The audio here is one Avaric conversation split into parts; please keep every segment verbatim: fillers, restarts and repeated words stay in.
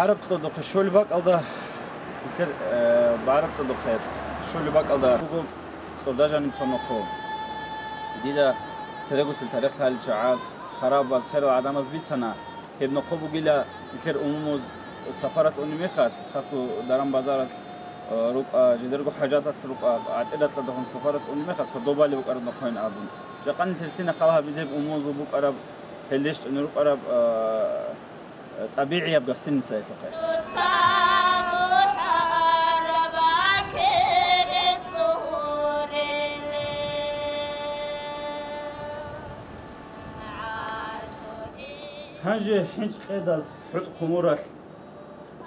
БагӀараб кьодухъе щолеб бакӀалда, нилъер, э, багӀараб кьодухъе щолеб бакӀалда буго кьода жаниб цо нохъо. Дида церегосел тарихлъ гьаличагӀаз, харабаз, херал гӀадамаз бицана, гьеб нохъо бугила нилъер умумуз сапаралъ унеб мехалъ, хасго даран-базаралъ, э, рукӀа, жидерго хӀажаталъ рукӀа, гӀатӀиралъадахун сапаралъ унеб мехалъ сордо балеб букӀараб нохъойин абун. Жакъа нилъер лъина хал гьабизе гьеб умумузул букӀараб, гьелдещ тӀуни рукӀараб, э, ТӀабигӀияб гостиницаялъухъе. Гьанже хӀинчӀ къедаз хӀутӀ хъумуралъ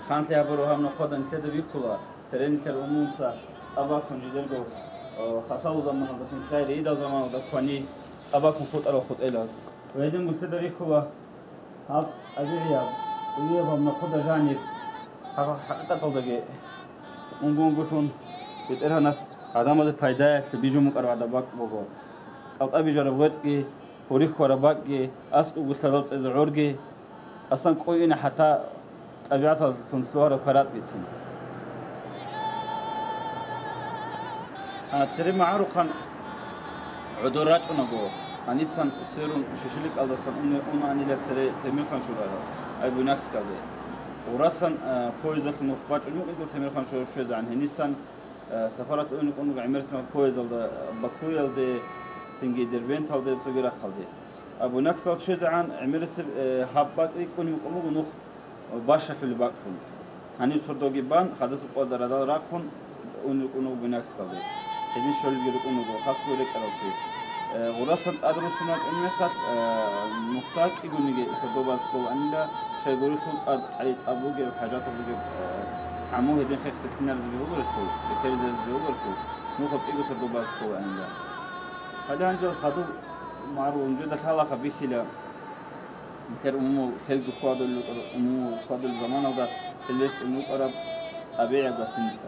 ханлъи гьабураб гьаб нохъода нилъеда бихьула, цере нилъер умумуца цӀа бакун жидерго, э, хасалу заманалда, хинлъай рейдал заманалда квани цӀа бакун хутӀарал хутӀелал. Ва гьедин нилъеда рихьула. Гьаб тӀабигӀияб, кӀудияб гьаб нохъода жаниб, гьаб хӀакъикъаталдаги унго-унгулъун БетӀергьанас гӀадамазе пайдаялъе бижун букӀараб гӀадаб бакӀ буго. КӀалтӀа бижараб гъветӀги, гьурихь хьвараб бакӀги, аскӀобго лъадал цӀезе гӀорги, асан кӀуйина хӀатта тӀабигӀаталдалъун лъугьараб кваратӀгицин. А, цере магӀарухъан гӀодор рачӀунаго, гьанисан сверун шишиликалдасан уни-, унаанила цере Темирхан шурара, ай Буйнакскалде. Гъурасан, а, поездалъун нух бачӀун букӀинго Темирхан шураб щвезегӀан гьенисан, а, сапаралъ уйнукъун гӀемерисмал поездалда Бакуялде, цинги Дербенталде, цоги рахъалде. А Буйнакскал щвезегӀан гӀемерисеб, э, гьаб бакӀ рикӀкӀунеб букӀун буго нух бащалъулеб бакӀлъун. Гьаниб сордоги бан, хадасеб къоялда радал рахъун, ун рукӀуна Буйнакскалде. Гьедин щолелги рукӀун руго, хасго рекӀарал чи. Э, гъурасан тӀад руссун рачӀун мехалъ, э, нухда кӀигониги сордо баз кколаанила, щайгурелъул тӀад къайи цӀа бугеб, хӀажатал бугеб, э, гӀамму гьедин хехтелъинаризе бегьуларелъул, бетеризе бегьуларелъул, нухаб кӀиго сордо баз кколаанила. Гьале гьанжал хадуб магӀарул унжеда лъалаха бихьила. Нилъер умумул лъелги хьвадулел рукӀараб, умумул хьвадулел заманалда гьелдещ тӀун рукӀараб ТӀабигӀияб гостиница.